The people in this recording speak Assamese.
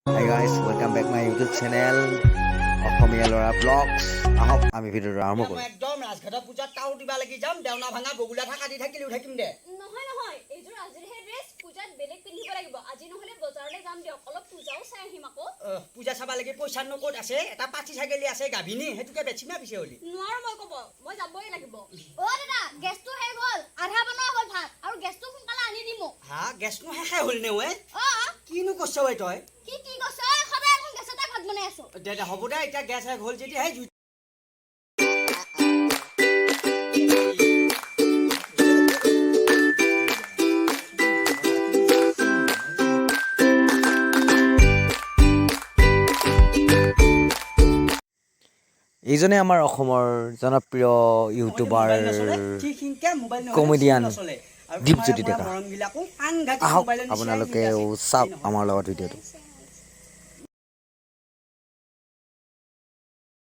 Hi guys, welcome back my YouTube channel অসমীয়া ল'ৰা ব্লগছ। আহক, আমি ভিডিঅ'টো আৰম্ভ মই কৰোঁ। একদম ৰাজঘাটৰ পূজাত তাও দিবা লাগি যাম। দেওনা ভাঙা বগুলা থাকা দি থাকিলেও থাকিম দে। নহয় নহয়, এইযোৰ আজিৰহে ড্ৰেছ, পূজাত বেলেগ পিন্ধিব লাগিব। আজি নহ'লে বজাৰলৈ যাম দিয়ক, অলপ পূজাও চাই আহিম আকৌ। অহ, পূজা চাবা লাগি পইচানো ক'ত আছে? এটা পাঠি ছাগলী আছে গাভিনী, সেইটোকে বেচিমা পিছে হলি। নোৱাৰো মই ক'ব, মই যাবই লাগিব। অ দাদা, গেছটো শেষ হ'ল, আধা বনোৱা হ'ল ভাত আৰু গেছটো সোনকালে আনি দি মোক। হা, গেছনো শেষে হ'ল নে ঐ? অ। কিনো কৰছ ঐ তই? কি কি কৈছ? সদায় এখন গেছতে ভাত বনাই আছো। দে দে, হ'ব দে। এতিয়া গেছ শেষ হ'ল যদি সেই জুই এইজনে আমাৰ অসমৰ জনপ্ৰিয় ইউটিউবাৰ মোবাইল নচলে, ঠিক সিনকে মোবাইল নহ'লে কমেডিয়ান নচলে। আৰু দীপজ্যোতি তোমাৰ ডেকা। মৰমবিলাকো সাংঘাতিক আহক, মোবাইলৰ নিচিনাই আপোনালোকেও মিঠা আছে। চাওক আমাৰ লগত ভিডিঅ'টো।